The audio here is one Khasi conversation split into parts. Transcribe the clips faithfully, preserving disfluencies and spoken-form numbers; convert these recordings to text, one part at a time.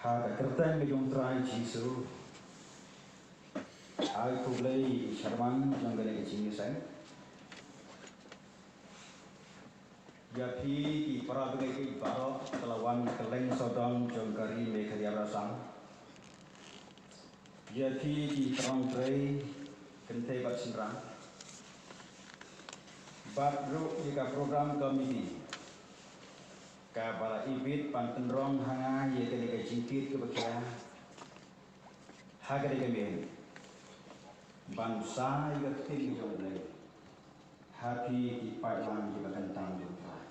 Ha ka kyrteng ka jong Trai Jisu. Ai khublei sharman jong kane ka jingïaseng. Ïa phi ki para bangeit baroh, ka la wan ka leng sawdong jong ka ri Meghalaya Rajasthan. Ïa phi ki trai, kynthei bad shynrang. Bad ruh ïa ka program committee, kaba la ibit ban pynrong ha nga ïa kane ka jingkit kaba khia ha kane ka miet, ban sa ïa ka ktien jong U Blei ha phi ki paidlang kiba kyntang jong U Trai.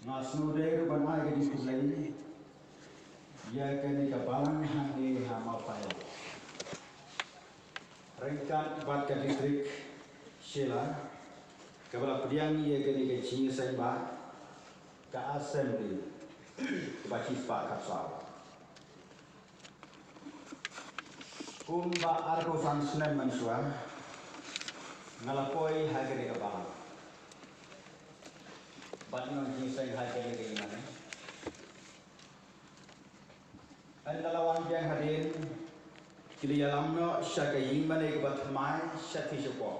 Nga sngewdei ruh ban ai ka jingkhublei ïa kane ka balang hangne ha Mawphai, ryngkat bad ka district Shella, kaba la pdiang ïa kane ka jingïaseng bad ka assembly kaba shispah khatsaw. Kumba arphew san snem mynshuwa nga la poi ha kane ka balang bad nga ïaseng ha kane ka ïingmane. Ynda la wan biang hadien, ki la ïalam noh sha ka ïingmane kaba thymmai sha Tishopo.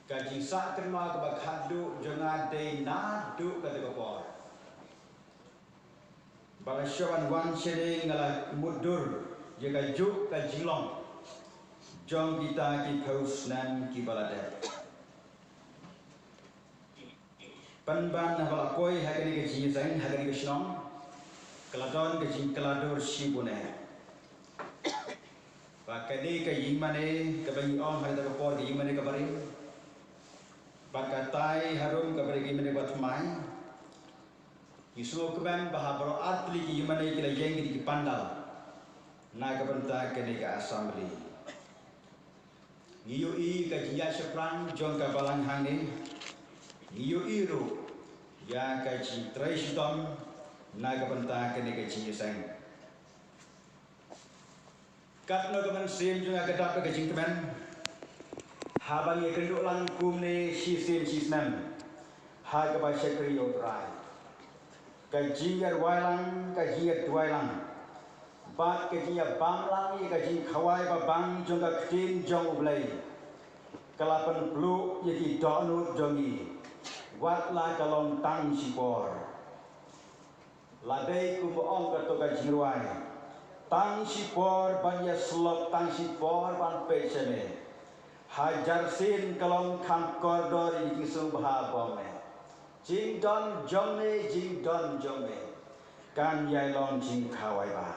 Ka jingsah kynmaw kaba khadduh jong nga dei naduh kata ka por. Ba la shu wan wan shane nga la mutdur ïa kajuh ka jinglong jong kita ki phew snem kiba la dep. Pynban haba la poi ha kane ka jingïaseng, ha kane ka shnong, ka la don ka jingkylla dur shibun eh. Ba kane ka ïingmane kaba ngi ong ha kata ka por ka ïingmane kaba rim, bad katai harum kaba dei ka ïingmane kaba thymmai. Ngi sngewkmen ba ha baroh artylli ki ïingmane ki la ïeng ki pandal na ka bynta kane ka assembly. Ngi ïohi ka jingïaid shaphrang jong ka balang hangne. Ngi ïohi ruh ïa ka jingtrei shitom na ka bynta kane ka jingïaseng. Katno ka mynsiem jong nga ka dap da ka jingkmen haba ngi ïakynduh lang kumne shisien shisnem ha kaba shakri ïa U Trai. Ka jingïaduwai lang, ka jingïaduwai lang, bad ka jingïabam lang ïa ka jingkhawai babang jong ka ktien jong U Blei ka la pynpluh ïa ki dohnud jong ngi, wat la ka long tang shipor. La dei kumba ong kato ka jingrwai, tang shipor ban ïasyllok, tang shipor ban peit sha me. Hajar sien ka long kham kordor ïa ki jingsngewbha bym eh. Jingdon jong me, jingdon jong me kan ïai long jingkhawai ba.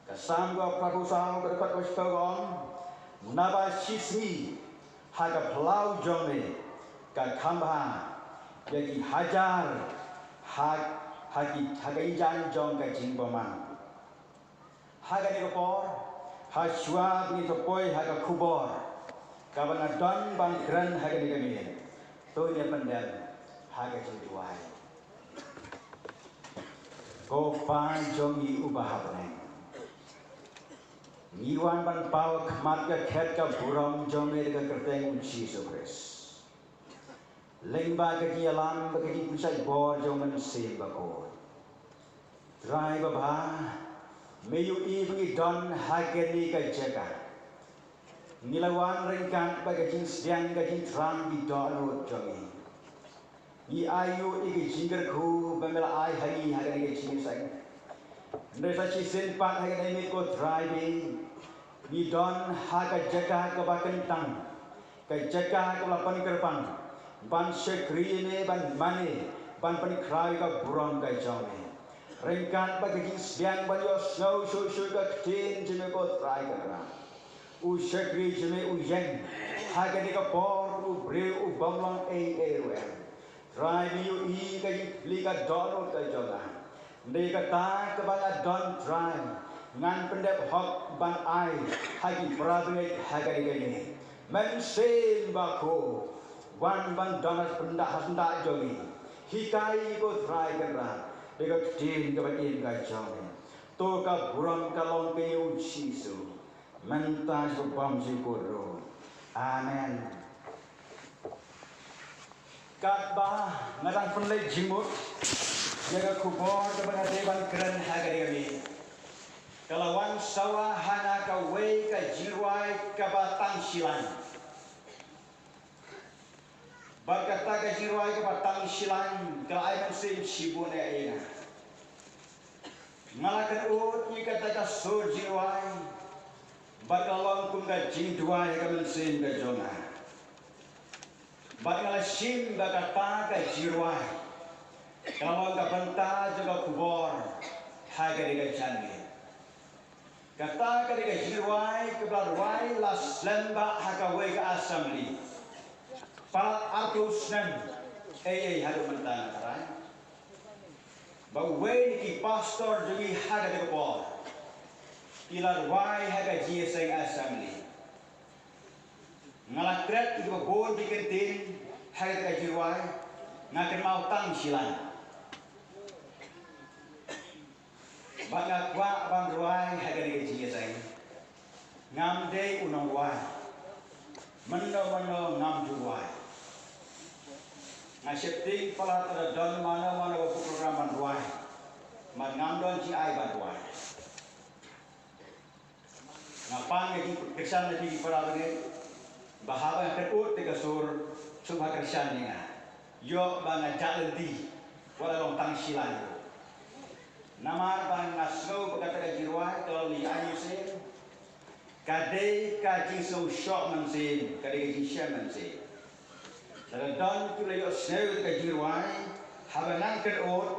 Ka Salm ka phra phew saw ka dkhot ka shiphew ka ong, naba shisngi ha ka phyllaw jong me ka kham bha ïa ki hajar ha, ha ki, ha ka ïing jong ka jingbymman. Ha kane ka por, ha shuwa ba ngin sa poi ha ka khubor kaba nga don ban kren ha kane ka miet, to ngin ïa pyndem ha ka jingduwai. Ko Pa jong ngi uba ha bneng, ngi wan ban paw khmat ka khet ka burom jong me da ka kyrteng U Jisu Khrist. Lyngba ka jingïalam bad ka jingpynshait bor jong U Mynsiem Bakhuid. Trai babha, me ïohi ba ngi don ha kane ka jaka. Ngi la wan ryngkat bad ka jingsdiang, ka jingthrang, ki dohnud jong ngi. Ngi aïu ïa ka jingkyrkhu ba me la ai ha ngi ha kane ka jingïaseng. Hynrei sa shisien pat ha kane ka miet ko Trai, ngi don ha ka jaka kaba kyntang, ka jaka kaba la pynkyrpang ban shakri ïa me, ban mane, ban pynkhraw ïa ka burom ka jong me. Ryngkat bad ka jingsdiang ban ïohsngew shuh shuh ka ktien jong me ko Trai Kynrad. U shakri jong me u ïeng ha kane ka por, u briew u bym long ei ei ruh em. Trai, me ïohi ka jingplie ka dohnud ka jong nga. Hynrei kata kaba nga don Trai, ngan pyndep hok ban ai ha ki para bangeit ha kane ka miet. Mynsiem Bakhuid, wan ban don ha syndah, ha syndah jong ngi. Hikai ko Trai Kynrad da ka ktien kaba im ka jong me. To ka burom ka long ka ïa U Jisu, mynta sha bymjukut ruh. Amen. Katba nga dang pynleit jingmut ïa ka khubor kaba nga dei ban kren ha kane ka miet, ka la wan sawa ha nga kawei ka jingrwai kaba tang shilaiñ. Bad kata ka jingrwai kaba tang shilaiñ ka la ai mynsiem shibun ïa nga. Nga la kynud ïa kata ka sur jingrwai bad ka la long kum ka jingduwai ha ka mynsiem ka jong nga. Bad nga la shim ba kata ka jingrwai ka la long ka bynta jong ka khubor ha kane ka janmiet. Kata ka dei ka jingrwai kaba la rwai la slem bha ha kawei ka assembly. Palat arphew snem, ei ei haduh mynta nga tharai ba uwei na ki pastor jong ngi ha kata ka por ki la rwai ha ka jingïaseng assembly. Nga la kret ïa kiba bun ki kyntien ha kata ka jingrwai, nga kynmaw tang shilaiñ. Bad nga kwah ban rwai ha kane ka jingïaseng. Ngam dei u nongrwai. Mynno mynno ngam ju rwai. Nga sheptieng palat lada don mano mano ba pynprogram ban rwai, bad ngam don jingai ban rwai. Nga pan ïa ki kyrshan na ki para bangeit ba haba nga kynud te ka sur, sngewbha kyrshan ïa nga. Ïoh ba nga jah lynti, wat la long tang shilaiñ ruh. Namar ba nga sngew ba kata ka jingrwai ka long ïa ngi shisien, ka dei ka jingsngewshoh mynsiem, ka dei ka jingshem mynsiem. Lada don kiba la ïohsngew ïa ka jingrwai, haba ngan kynud,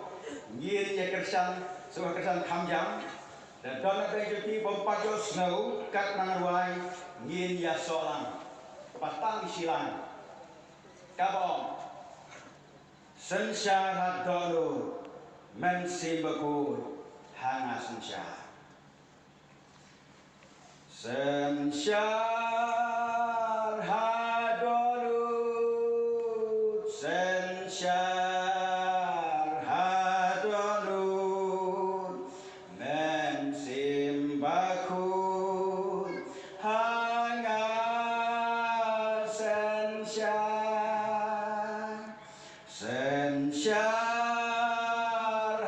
ngin ïa kyrshan, sngewbha kyrshan kham jam. Lada don na pdeng jong ki bym pat ïohsngew kat ngan rwai, ngin ïasoh lang. Ba tang shilaiñ. Kaba ong: Synshar ha dohnud, Mynsiem Bakhuid ha nga synshar. Synshar ha dohnud, synshar ha dohnud, Mynsiem Bakhuid ha nga synshar. Synshar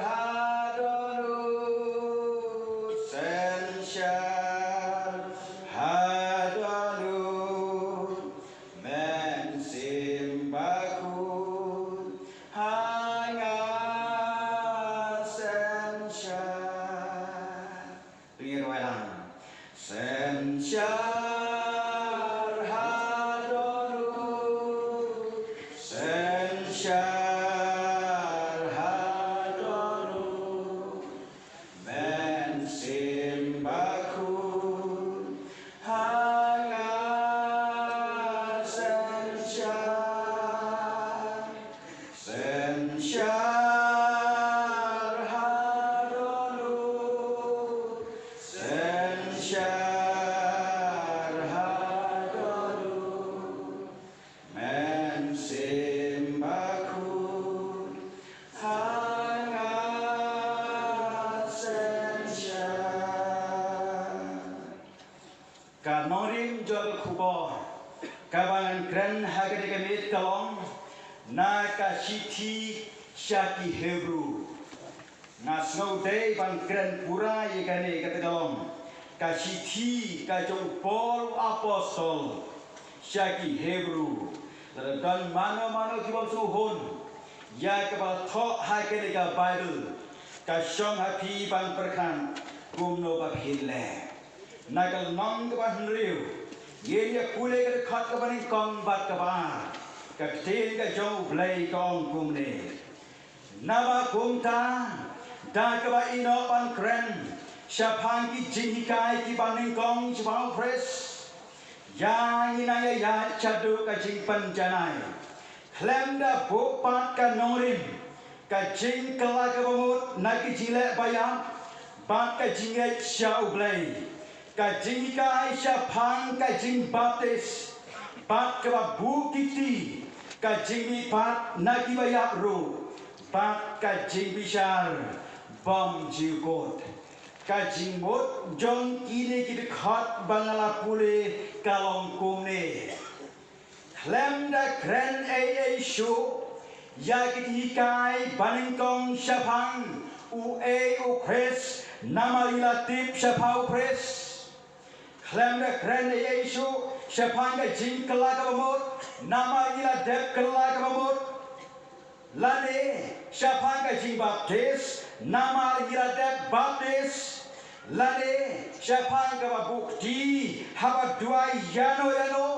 ha dohnud, synshar ha dohnud, Mynsiem Bakhuid ha nga synshar. Pynrwai lang. Synshar ha dohnud, synshar ha dohnud, Mynsiem Bakhuid ha nga synshar. Synshar ha dohnud, synshar ha dohnud, Mynsiem Bakhuid ha nga synshar. Ka nongrim jong ka khubor kaba ngan kren ha kane ka miet ka long na ka shithi sha ki Hebru. Nga sngew dei ban kren pura ïa kane, kata ka long ka shithi ka jong u Paul u apostol sha ki Hebru. Lada don mano mano ki bym sngewhun ïa kaba la thoh ha kane ka Baibl, ka shong ha phi ban pyrkhat kumno ba phin leh. Na ka lynnong kaba hynriew, ngin ïa pule ka dkhot kaba nyngkong bad kaba ar. Ka ktien ka jong U Blei ka ong kumne: Naba kumta, da kaba ïehnoh ban kren shaphang ki jinghikai kiba nyngkong shaphang U Khrist, ïa ngi nang ïaid shaduh ka jingpynjanai, khlem da buh pat ka nongrim, ka jingkylla kaba mut na ki jingleh baïap, bad ka jingngeit sha U Blei, ka jinghikai shaphang ka jingbaptis, bad kaba buh ki kti, ka jingmihpat na kiba ïap ruh, bad ka jingbishar bymjukut. Ka jingmut jong kine ki dkhot ba nga la pule ka long kumne: Khlem da kren ei ei shuh, Ïa ki hikai ba nyngkong shaphang u ei u Khrist, namar ngi la tip shaphang u Khrist. Khlem da kren ei ei shuh shaphang ka jingkylla kaba mut, namar ngi la dep kylla kaba mut. Lane shaphang ka jingbaptis, namar ngi la dep baptis. Lane shaphang kaba buh kti haba duwai ïano ïano.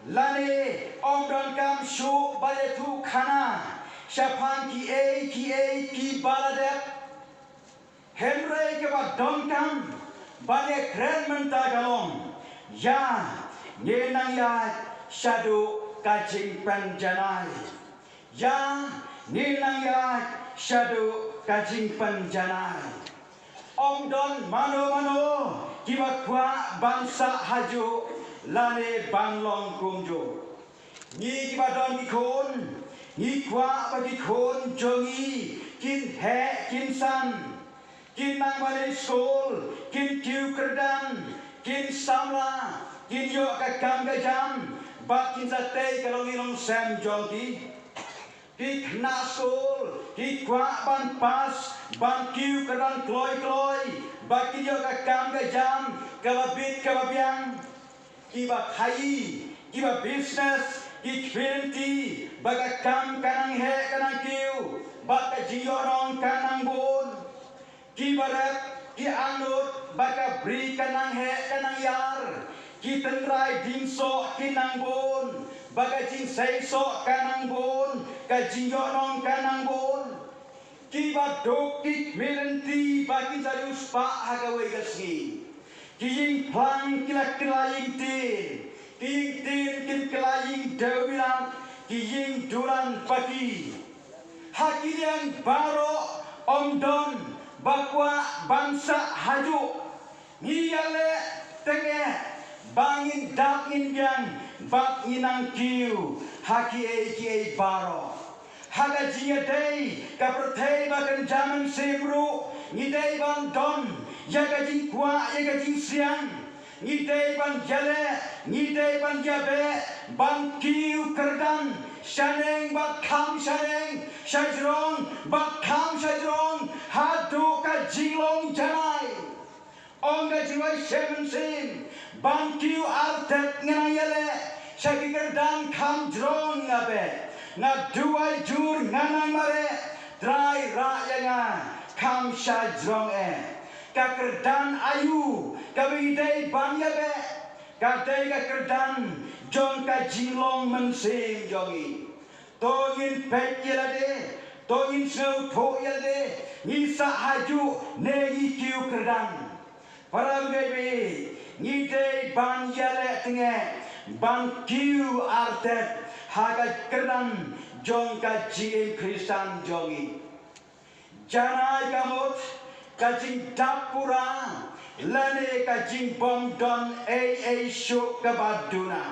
Lane ym donkam shuh ban ïathuh khana shaphang kiei kiei kiba la dep. Hynrei kaba donkam ban ïakren mynta ka long, ïa ngin nang ïaid shaduh ka jingpynjanai. Ïa ngin nang ïaid shaduh ka jingpynjanai. Ym don mano mano kiba kwah ban sah hajuh lane ban long kumjuh. Ngi kiba don ki khun, ngi kwah ba ki khun jong ngi kin heh kin san, kin nang ban leit skul, kin kiew kyrdan, kin samla, kin ïoh ka kam ka jam, bad kin sa tei ka longïing longsem jong ki. Ki khynnah skul ki kwah ban pass, ban kiew kyrdan kloi kloi, bad kin ïoh ka kam ka jam kaba bit kaba biang. Kiba khaïi, kiba business ki khmih lynti ba ka kam ka nang heh ka nang kiew, bad ka jingïohnong ka nang bun. Kiba rep ki angnud ba ka bri ka nang heh ka nang ïar. Ki tynrai diengsoh ki nang bun, ba ka jingseisoh ka nang bun, ka jingïohnong ka nang bun. Kiba duk ki khmih lynti ba kin sa riewspah ha kawei ka sngi. Ki ïing phlang ki la kylla ïing tin, ki ïing tin kin kylla ïing dewbilat, ki ïing dulan paki. Ha ki liang baroh ym don ba kwah ban sah hajuh. Ngi ïaleh tyngeh ba ngin dap ngin biang bad ngin nang kiew ha kiei kiei baroh. Ha ka jingïadei ka pyrthei ba kynja mynsiem ruh ngi dei ban don ïa ka jingkwah ïa ka jingsiang. Ngi dei ban ïaleh, ngi dei ban ïabeh, ban kiew kyrdan shaneng bad kham shaneng, shajrong bad kham shajrong, haduh ka jinglong janai. Ong ka jingrwai shem mynsiem, ban kiew artet nga nang ïaleh sha ki kyrdan kham jrong nga beh. Nga duwai jur nga nang mareh, Trai rah ïa nga kham shajrong eh. Ka kyrdan aïu kaba ngi dei ban ïabeh? Ka dei ka kyrdan jong ka jinglong mynsiem jong ngi. To ngin peit ïa lade, to ngin sngewthuh ïa lade, ngi sah hajuh ne ngi kiew kyrdan. Para bangeit, ngi dei ban ïaleh tyngeh ban kiew artet ha ka kyrdan jong ka jingim Khristan jong ngi. Janai ka mut ka jingdap pura lane ka jingbym don ei ei shuh kaba duna.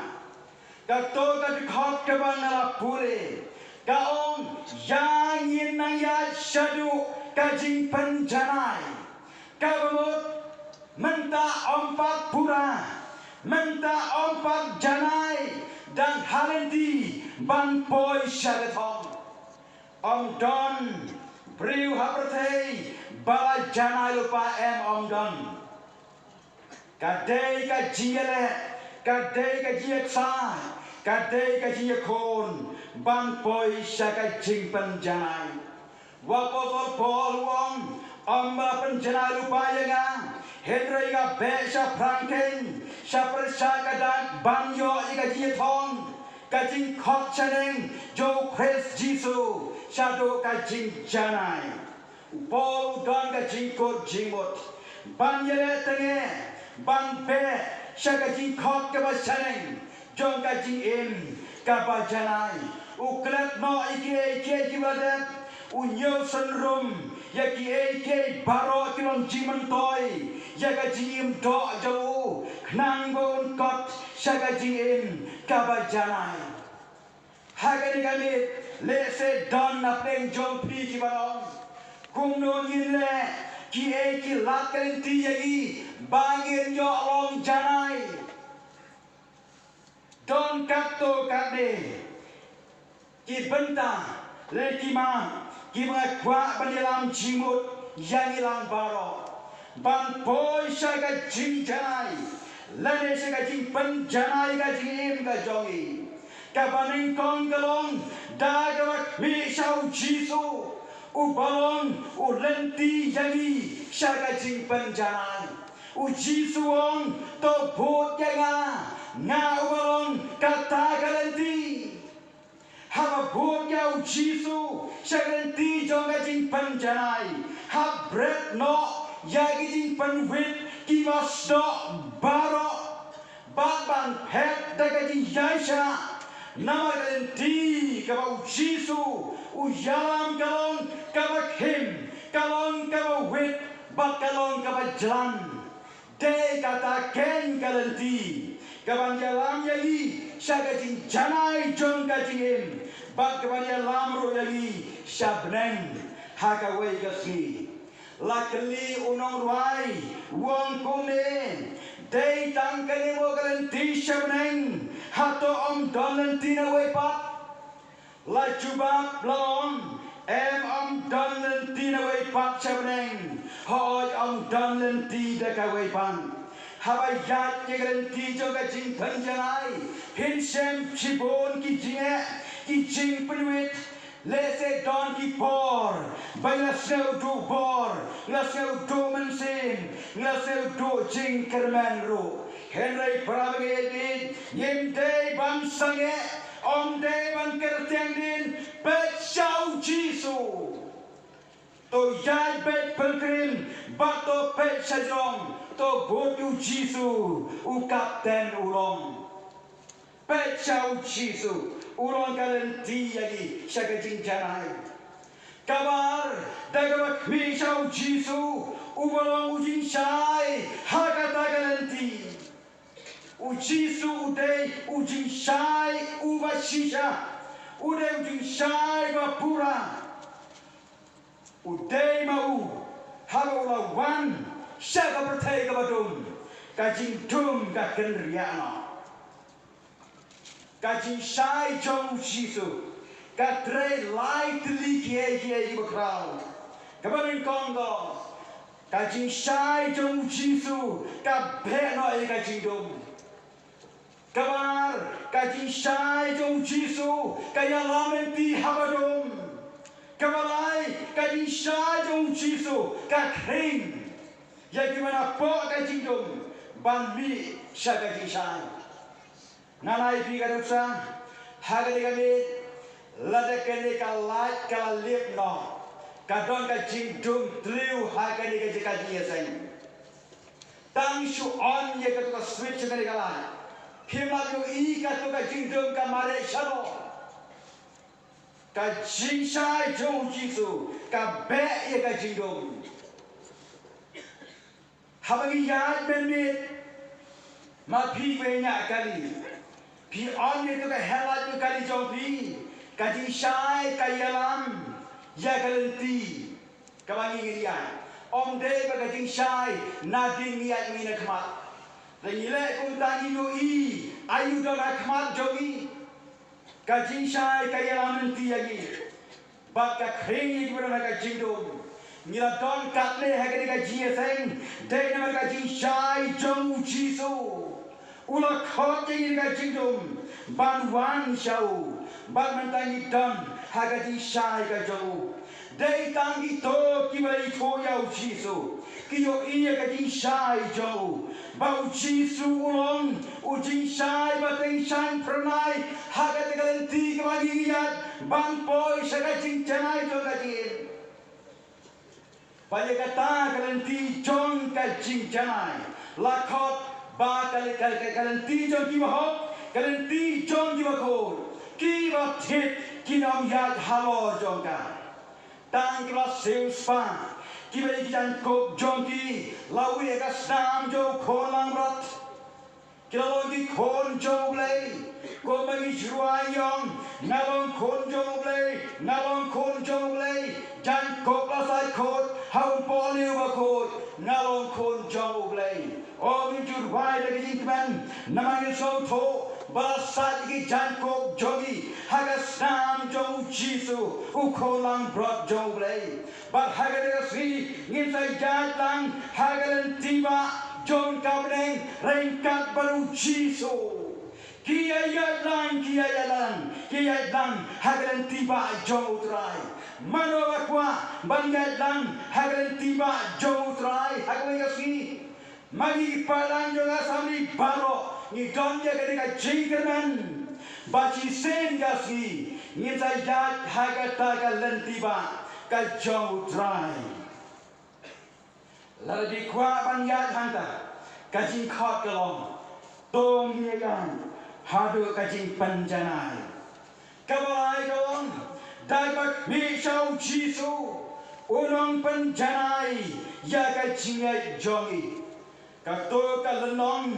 Kato ka dkhot kaba nga la pule ka ong, ïa ngin nang ïaid shaduh ka jingpynjanai. Kaba mut mynta ym pat pura, mynta ym pat janai, dang ha lynti ban poi sha ka thong. Ym don briew ha pyrthei ba la janai lypa, em, ym don. Ka dei ka jingïaleh, ka dei ka jingïaksaid, ka dei ka jingïakhun ban poi sha ka jingpynjanai. U Apostol Paul u ong, ym ba la pynjanai lypa ïa nga, hynrei nga beh shaphrang keiñ, sha pyrshah ka dak ban ïoh ïa ka jingïathong, ka jingkhot shaneng jong u Khrist Jisu shaduh ka jingjanai. U Paul u don ka jingkut jingmut ban ïaleh tyngeh, ban beh sha ka jingkhot kaba shaneng jong ka jingim kaba janai. U klet noh ïa kiei kiei kiba la dep, u ñiew synrum ïa kiei kiei baroh ki long jingmyntoi ïa ka jingim doh jong u, khnang ba un kot sha ka jingim kaba janai. Ha kane ka miet, lehse don na pdeng jong phi kiba ong, kumno ngin leh, kiei ki lad ka lynti ïa ngi ba ngin ïoh long janai? Don katto katne ki bynta Lei ki ma, ki ba nga kwah ban ïalam jingmut ïa ngi lang baroh ban poi sha ka jingjanai lane sha ka jingpynjanai ka jingim ka jong ngi. Kaba nyngkong ka long da kaba khmih sha U Jisu, uba long u lynti ïa ngi sha ka jingpynjanai. U Jisu u ong, to bud ïa nga, nga uba long kata ka lynti. Haba bud ïa U Jisu sha ka lynti jong ka jingpynjanai, hap bret noh ïa ki jingpynwit kiba sdang baroh bad ban phet da ka jingïaishah. Namar ka lynti kaba U Jisu u ïalam ka long kaba khim, ka long kaba wit bad ka long kaba jlan. Dei kata kein ka lynti kaban ïalam ïa ngi sha ka jingjanai jong ka jingim bad kaban ïalam ruh ïa ngi sha bneng ha kawei ka sngi. La kylli u nongrwai, u ong kumne, dei tang kane mo ka lynti sha bneng, hato ym don lynti na wei pat? La jubab, la ong, em, ym don lynti na wei pat sha bneng. Hooid, ym don lynti da kawei pat. Haba ïaid ïa ka lynti jong ka jingpynjanai, phin shem shibun ki jingeh, ki jingpynwit. Lehse don ki por ba ngi la sngew duh bor, ngi la sngew duh mynsiem, ngi la sngew duh jingkyrmen ruh. Hynrei para bangeit, ngim dei ban sangeh, ym dei ban kyrteng dien, peit sha U Jisu. To ïaid beit pilgrim bad to peit sha jrong, to bud U Jisu, u kapten u long. Peit sha U Jisu, u long ka lynti ïa ngi sha ka jingjanai. Kaba ar, da kaba khmih sha U Jisu, uba long u jingshai ha kata ka lynti. U Jisu u dei u jingshai uba shisha, u dei u jingshai ba pura. U dei ma u, haba u la wan sha ka pyrthei kaba dum, ka jingdum ka kynriah noh. Ka jingshai jong U Jisu ka trei lai tylli kiei kiei kiba khraw. Kaba nyngkong, ka jingshai jong U Jisu ka beh noh ïa ka jingdum. Kaba ar, ka jingshai jong U Jisu ka ïalam lynti haba dum. Kaba lai, ka jingshai jong U Jisu ka khring ïa kiba napoh ka jingdum ban mih sha ka jingshai. Ngan ai phi ka nuksa, ha kane ka miet, lada kane ka light ka la lip noh, ka don ka jingdum tliw ha kane ka jaka jingïaseng. Tang shu on ïa kato ka switch jong kane ka light, phim lah ïohi kato ka jingdum ka mareh shabar. Ka jingshai jong U Jisu ka beh ïa ka jingdum. Haba ngi ïaid mynmiet, ma phi wei ñiah kali, phi on ïa kato ka headlight jong kali jong phi, ka jingshai ka ïalam ïa ka lynti kaba ngi ngi ïaid. Ym dei ba ka jingshai nadien ngi ïaid ngi na khmat. Te ngi leh kumta ngi ïohi aïu don ha khmat jong ngi. Ka jingshai ka ïalam lynti ïa ngi bad ka khring ïa kiba don ha ka jingdum. Ngi la don katne ha kane ka jingïaseng, dei namar ka jingshai jong U Jisu. U la khot ïa ngi na ka jingdum ban wan sha u, bad mynta ngi don ha ka jingshai ka jong u. Dei tang kito kiba la ïathuh ïa U Jisu ki ïohi ïa ka jingshai jong u, ba U Jisu u long u jingshai ba tyngshaiñ phyrnai ha kata ka lynti kaba ngi ïaid ban poi sha ka jingjanai jong ka jingim. Ba ïa kata ka lynti jong ka jingjanai la khot ba ka, ka, ka, ka lynti jong kiba hok, ka lynti jong kiba khuid, kiba thied kin ym ïaid halor jong ka. Tang kiba la siewspah, kiba ïa ki jaiñkup jong ki la wieh ha ka snam jong u khun langbrot. Ki la long ki khun jong U Blei. Kumba ngi ju rwai ong, nga long khun jong U Blei, nga long khun jong U Blei. Jaiñkup la sait khuid ha u pohliew bakhuid, nga long khun jong U Blei. O, ngin ju rwai da ka jingkmen namar ngin sngewthuh ba la sait ïa ki jaiñkup jong ngi ha ka snam jong u Jisu, u khun langbrot jong U Blei. Bad ha kane ka sngi ngin sa ïaid lang ha ka lynti bah jong ka bneng ryngkat bad u Jisu. Ki ïaid lang, ki ïaid lang, ki ïaid lang ha ka lynti bah jong U Trai. Mano ba kwah ban ïaid lang ha ka lynti bah jong U Trai ha kane ka sngi? Ma ngi ki paidlang jong ka samli baroh ngi don ïa kane ka jingkyrmen ba shisien ka sngi ngin sa ïaid ha kata ka lynti bah ka jong U Trai. Lada phi kwah ban ïaid hangta, ka jingkhot ka long, to ngin ïaid haduh ka jingpynjanai. Kaba lai ka long, da kaba khmih sha u Jisu, un ym pynjanai ïa ka jingngeit jong ngi. Kato ka lynnong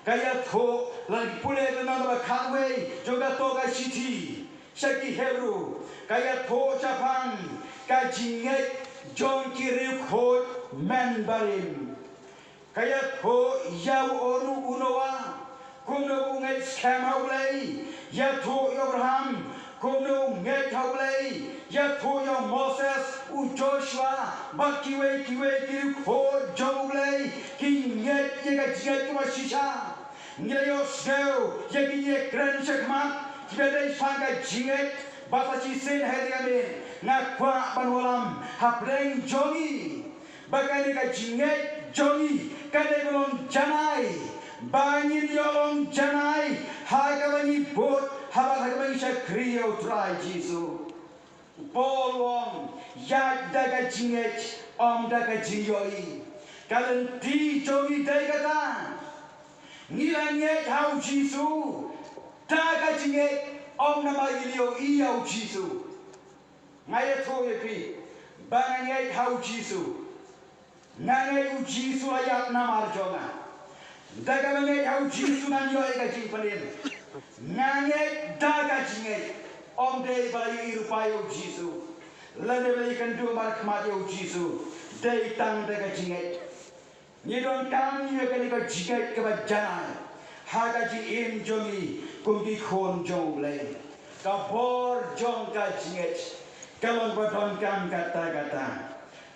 ka ïathuh, lada pule lynnong kaba khatwei jong kato ka shithi sha ki Hebru, ka ïathuh shaphang ka jingngeit jong ki riewkhuid mynbarim. Ka ïathuh ïa u Noah kumno u ngeit skhem ha U Blei, ïathuh ïa u Abraham kumno u ngeit ha U Blei, ïathuh ïa u Moses, u Joshua bad kiwei kiwei ki riewkhuid jong U Blei, ki ngeit ïa ka jingngeit kaba shisha. Ngi la ïohsngew ïa ki jingkren shakhmat kiba dei shaphang ka jingngeit, bad sa shisien ha kane ka miet nga kwah ban wallam hapdeng jong ngi ba kane ka jingngeit jong ngi ka dei ban long janai, ba ngin ïoh long janai ha kaba ngi bud, ha kaba ngi shakri ïa U Trai Jisu. U Paul u ong, ïaid da ka jingngeit, ym da ka jingïohi. Ka lynti jong ngi dei kata. Ngi la ngeit ha u Jisu da ka jingngeit, ym namar ngi la ïohi ïa u Jisu. Nga ïathuh ïa phi ba nga ngeit ha u Jisu. Nga ngeit u Jisu la ïap namar jong nga. Da kaba ngeit ha u Jisu ngan ïoh ïa ka jingpynim. Nga ngeit da ka jingngeit. Ym dei ba la ïohi ruh ïa u Jisu, lane ba la ïakynduh markhmat ïa u Jisu. Dei tang da ka jingngeit. Ngi donkam ïa kane ka jingngeit kaba janai ha ka jingim jong ngi kum ki khun jong U Blei. Ka bor jong ka jingngeit ka long ba donkam katta katta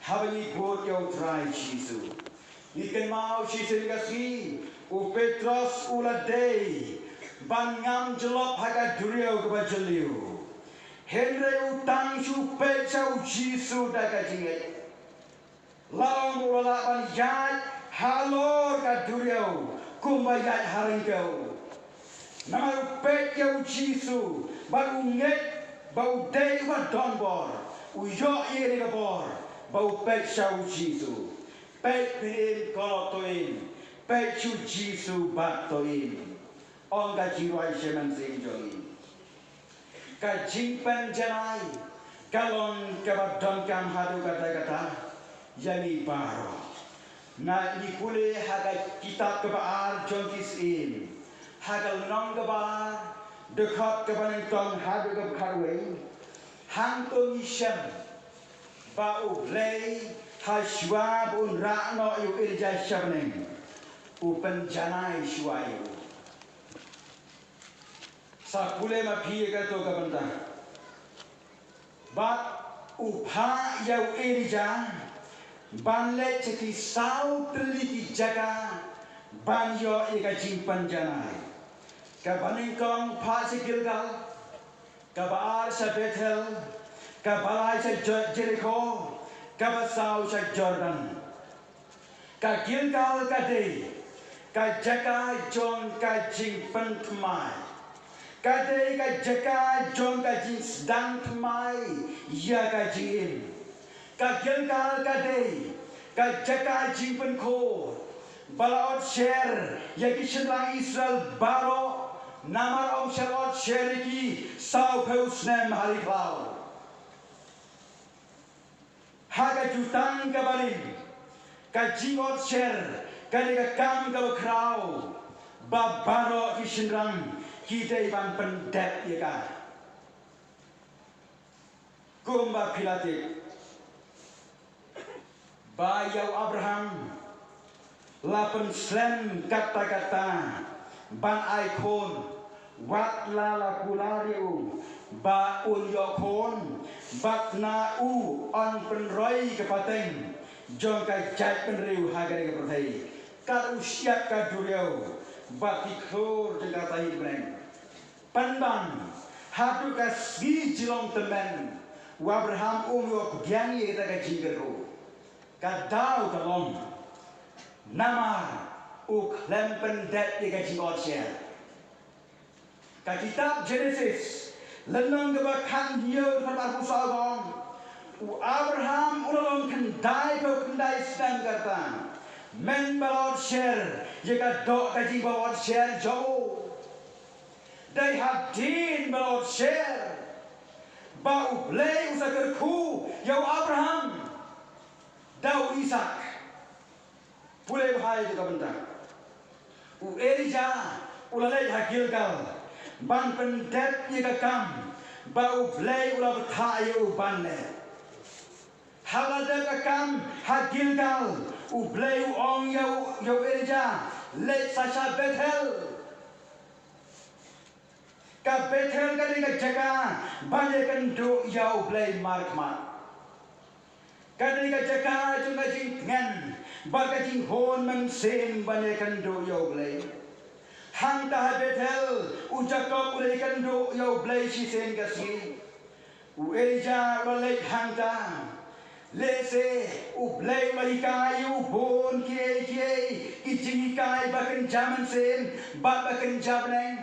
haba ngi bud ïa u Trai Jisu. Ngi kynmaw shisien ka sngi u Petros u la dei ban ngam jyllop ha ka duriaw kaba jylliew. Hynrei u tang shu peit sha u Jisu da ka jingngeit. La ong u la lah ban ïaid halor ka duriaw kumba ïaid ha ryngkew. Namar u peit ïa u Jisu bad u ngeit ba u dei uba don bor, u ïoh ïa kane ka bor ba u peit sha u Jisu. Peit phin im, ko lok to im, peit sha u Jisu bad to im. Ong ka jingrwai sha mynsiem jong ngi. Ka jingpynjanai ka long kaba donkam haduh katta katta ïa ngi baroh. Nga, ngi pule ha ka kitab kaba ar jong ki Syiem, ha ka lynnong kaba ar, dkhot kaba nyngkong haduh kaba khatwei. Hangto ngi shem ba U Blei, ha shuwa ba un rah noh ïa u Elijah sha bneng, u pynjanai shuwa ïa u. Sa pule ma phi ïa kato ka bynta. Bad u phah ïa u Elijah ban leit sha ki saw tylli ki jaka ban ïoh ïa ka jingpynjanai. Kaba nyngkong phah sha Gilgal, kaba ar sha Bethel, kaba lai sha Jo-, Jerikho, kaba saw sha Jordan. Ka Gilgal ka dei ka jaka jong ka jingpynthymmai. Ka dei ka jaka jong ka jingsdang thymmai ïa ka jingim. Ka Gilgal ka dei ka jaka jingpynkhor ba la ot sher ïa ki shynrang Israel baroh namar ym shym ot sher ïa ki sawphew snem ha ri khlaw. Ha ka jutang kaba rim, ka jingïohsngew ka dei ka kam kaba khraw ba baroh ki shynrang ki dei ban pyndep ïa ka. Kumba phi la tip ba ïa u Abraham la pynslem katta katta ban ai khun Wat la la kular ïa u ba un ïoh khun, bad na u yn pynroi ka pateng jong ka jaitbynriew ha kane ka pyrthei. Kat u shyiap ka duriaw bad ki khlur jong ka tahi bneng. Pynban haduh ka sngi jong u long tymmen, u Abraham um ïoh pdiang ïa kata ka jingkyrkhu. Ka daw ka long namar u khlem pyndep ïa ka jingot sher. Ka kitab Genesis, lynnong kaba khathynñiew, dkhot arphew saw ka ong, u Abraham u la long khyndai phew khyndai snem ka rta, mynba la ot sher ïa ka doh ka jingbawot sher jong u. Dei hadien ba la ot sher ba U Blei u sa kyrkhu ïa u Abraham da u Isaak. Pule bha ïa ka bynta. U Elijah u la leit ha Gilgal ban pyndep ïa ka kam ba U Blei u la bthah ïa u ban leh. Haba la dep ka kam ha Gilgal, U Blei u ong ïa u, ïa u Elijah, leit sa sha Bethel. Ka Bethel ka dei ka jaka ban ïakynduh ïa U Blei markhmat. Ka dei ka jaka jong ka jingtngen bad ka jinghun mynsiem ban ïakynduh ïa U Blei. Hangta ha Bethel u Jakob u la ïakynduh ïa U Blei shisien ka sngi. U Elijah u la leit hangta. Lehse U Blei u la hikai ïa u bun kiei kiei ki jinghikai ba kynja mynsiem bad ba kynja bneng.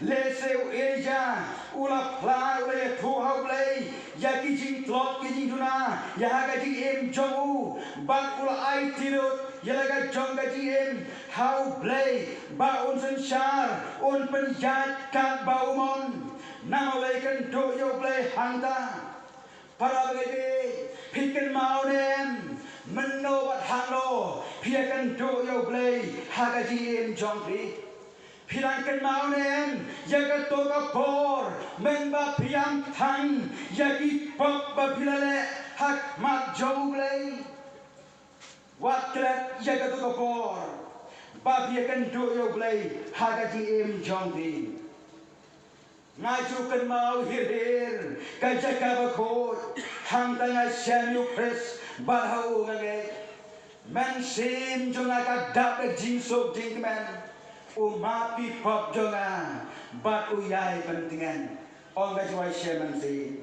Lehse u Elijah u la phla, u la ïathuh ha U Blei ïa ki jingtlot ki jingduna ïa ha ka jingim jong u, bad u la aiti lut ïa la ka jong ka jingim ha U Blei ba un synshar, un pynïaid katba u mon. Namar u la ïakynduh ïa U Blei hangta. Para bangeit, phi kynmaw ne em mynno bad hangno phi ïakynduh ïa U Blei ha ka jingim jong phi? Phi dang kynmaw ne em ïa kato ka por mynba phi ïam thang ïa ki pop ba phi la leh ha khmat jong U Blei? Wat klet ïa kato ka por ba phi ïakynduh ïa U Blei ha ka jingim jong phi. Nga ju kynmaw hir hir ka jaka bakhuid hangta nga shem ïa U Khrist bad ha u nga ngeit. Mynsiem jong nga ka dap da jingsuk jingkmen. U map ki pop jong nga bad u ïai pyntngen. Ong ka Joshua mynsiem.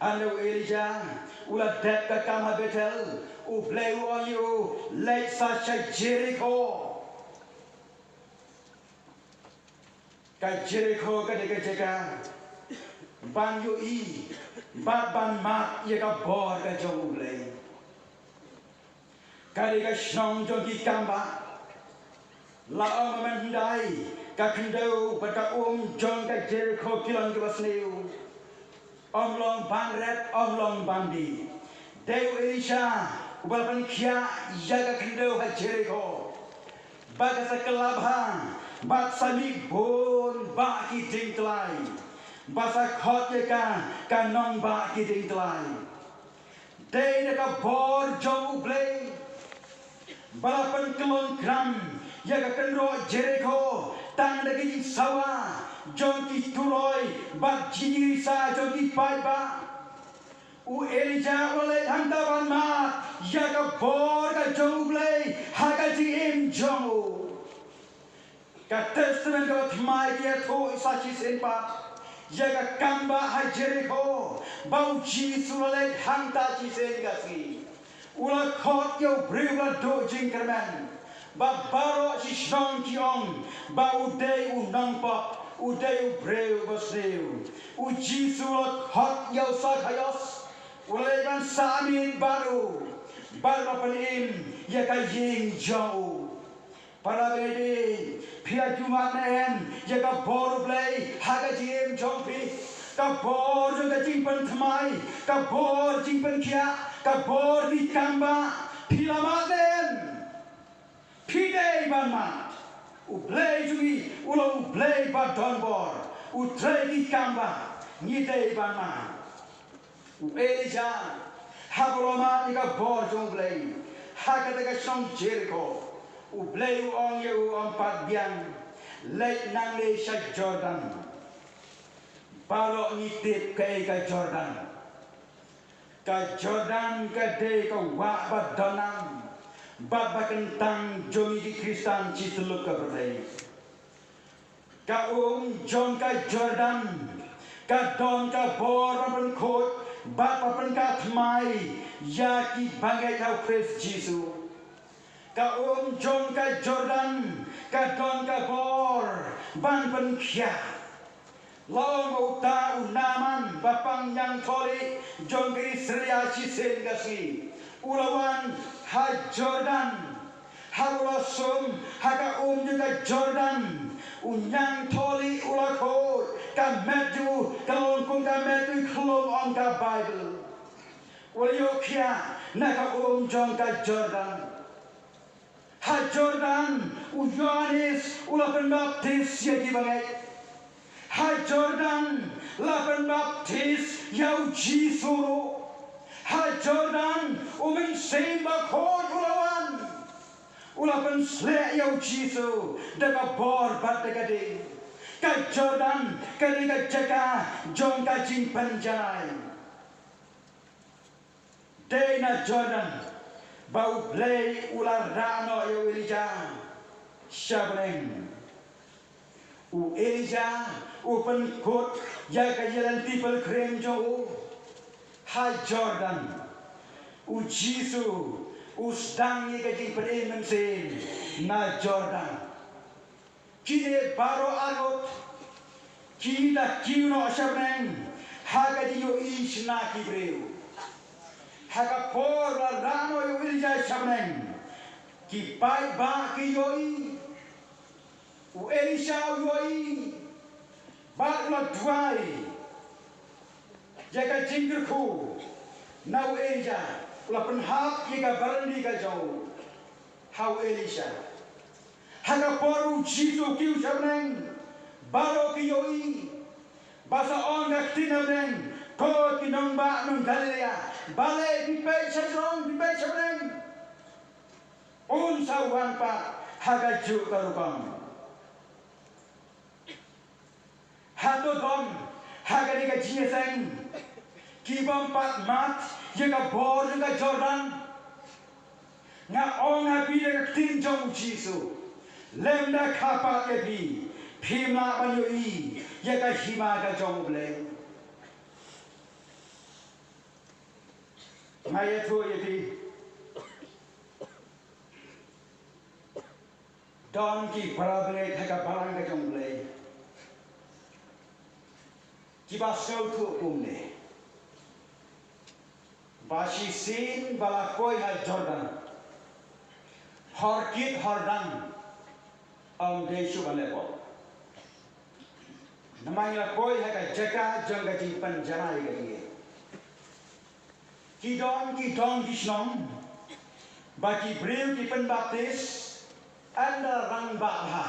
Hynda u Elijah u la dep ka kam ha Bethel, U Blei u ong ïa u, leit sa sha Jerikho. Ka Jerikho ka dei ka jaka ban ïohi bad ban mad ïa ka bor ka jong U Blei. Ka dei ka shnong jong ki kambah. La ong ba mynhyndai ka khyndew bad ka um jong ka Jerikho ki long kiba sniew. Ym long ban rep, ym long ban die. Dei u Elisha uba la pynkhiah ïa ka khyndew ha Jerikho. Ba ka sa kylla bha bad sa mih bun bah ki dieng tyllai. Ba sa khot ïa ka ka nongbah ki dieng tyllai. Dei na ka bor jong U Blei ba la pynkyllon kram ïa ka kynroh Jerikho tang da ki jingsawa jong ki turoi bad jingrisa jong ki paidbah. U Elijah u la leit hangta ban mad ïa ka bor ka jong U Blei ha ka jingim jong u. Ka Testament kaba Thymmai ka ïathuh sa shisien pat ïa ka kambah ha Jerikho ba U Jisu u la leit hangta shisien ka sngi. U la khot ïa u briew ba la duh jingkyrmen ba baroh shi shnong ki ong ba u dei u nongpop, u dei u briew ba sniew. U Jisu u la khot ïa u Sakhaios, u la leit ban sah miet bad u bad u la pynim ïa ka ïing jong u. Para bangeit, phi ïa jummat ne em ïa ka bor U Blei ha ka jingim jong phi? Ka bor jong ka jingpynthymmai, ka bor jingpynkhiah, ka bor ki kambah, phi la mad ne em? Phi dei ban mad. U Blei jong ngi u long U Blei ba don bor. U trei ki kambah, ngi dei ban mad. U Elijah haba u la mad ïa ka bor jong U Blei ha kata ka shnong Jerikho, U Blei u ong ïa u, ym pat biang, leit nangne sha Jordan. Baroh ngi tip kaei ka Jordan. Ka Jordan ka dei ka wah ba donnam bad ba kyntang jong ngi ki Khristan shi tyllup ka pyrthei. Ka um jong ka Jordan ka don ka bor ban pynkhuid bad ban pynkathmai ïa ki bangeit ha u Khrist Jisu. Ka um jong ka Jordan ka don ka bor ban pynkhiah. La ong ba uta u Naaman ba pang ñiangtholi jong ka Israel shisien ka sngi u la wan ha Jordan. Haba u la sum ha ka um jong ka Jordan, u ñiangtholi u la khuid, ka met jong u ka long kum ka met u khlum, ong ka Baibl. U la ïohkhiah na ka um jong ka Jordan. Ha Jordan u Ïoannis u la pynbaptis ïa ki bangeit. Ha Jordan la pynbaptis ïa u Jisu ruh. Ha Jordan u Mynsiem Bakhuid u la wan. U la pynsleh ïa u Jisu da ka bor bad da ka ding. Ka Jordan ka dei ka jaka jong ka jingpynjanai. Dei na Jordan ba U Blei u la rah noh ïa u Elijah sha bneng. U Elijah u pynkut ïa ka ïaid lynti pyllun jong u ha Jordan. U Jisu u sdang ïa ka jingpynim mynsiem na Jordan. Kine baroh arngut ki da kiew noh sha bneng ha ka jingïohi shna ki briew. Ha ka por la rah noh ïa u Elijah sha bneng, ki paidbah ki ïohi, u Elisha u ïohi, bad u la duwai ïa ka jingkyrkhu na u Elijah, u la pynhap ïa ka barandi ka jong u ha u Elisha. Ha ka por u Jisu u kiew sha bneng, baroh ki ïohi. Bad sa ong ka ktien na bneng, ko ki nongbah nong Galilea, balei phi peit sha jrong, phi peit sha bneng? Un sa wan pat ha kajuh ka rukom. Hato don ha kane ka jingïaseng ki bym pat mad ïa ka bor jong ka Jordan? Nga ong ha phi da ka ktien jong u Jisu, lymda kha pat ïa phi, phim lah ban ïohi ïa ka hima ka jong U Blei. Nga ïathuh ïa phi, don ki para bangeit ha ka balang ka jong U Blei kiba sngewthuh kumne, ba shisien ba la poi ha Jordan, hor kit hor dang ym dei shuh ban leh pop. Namar ngi la poi ha ka jaka jong ka jingpynjanai ka jingim. Ki don ki don ki shnong ba ki briew ki pynbaptis ynda rangbah bha.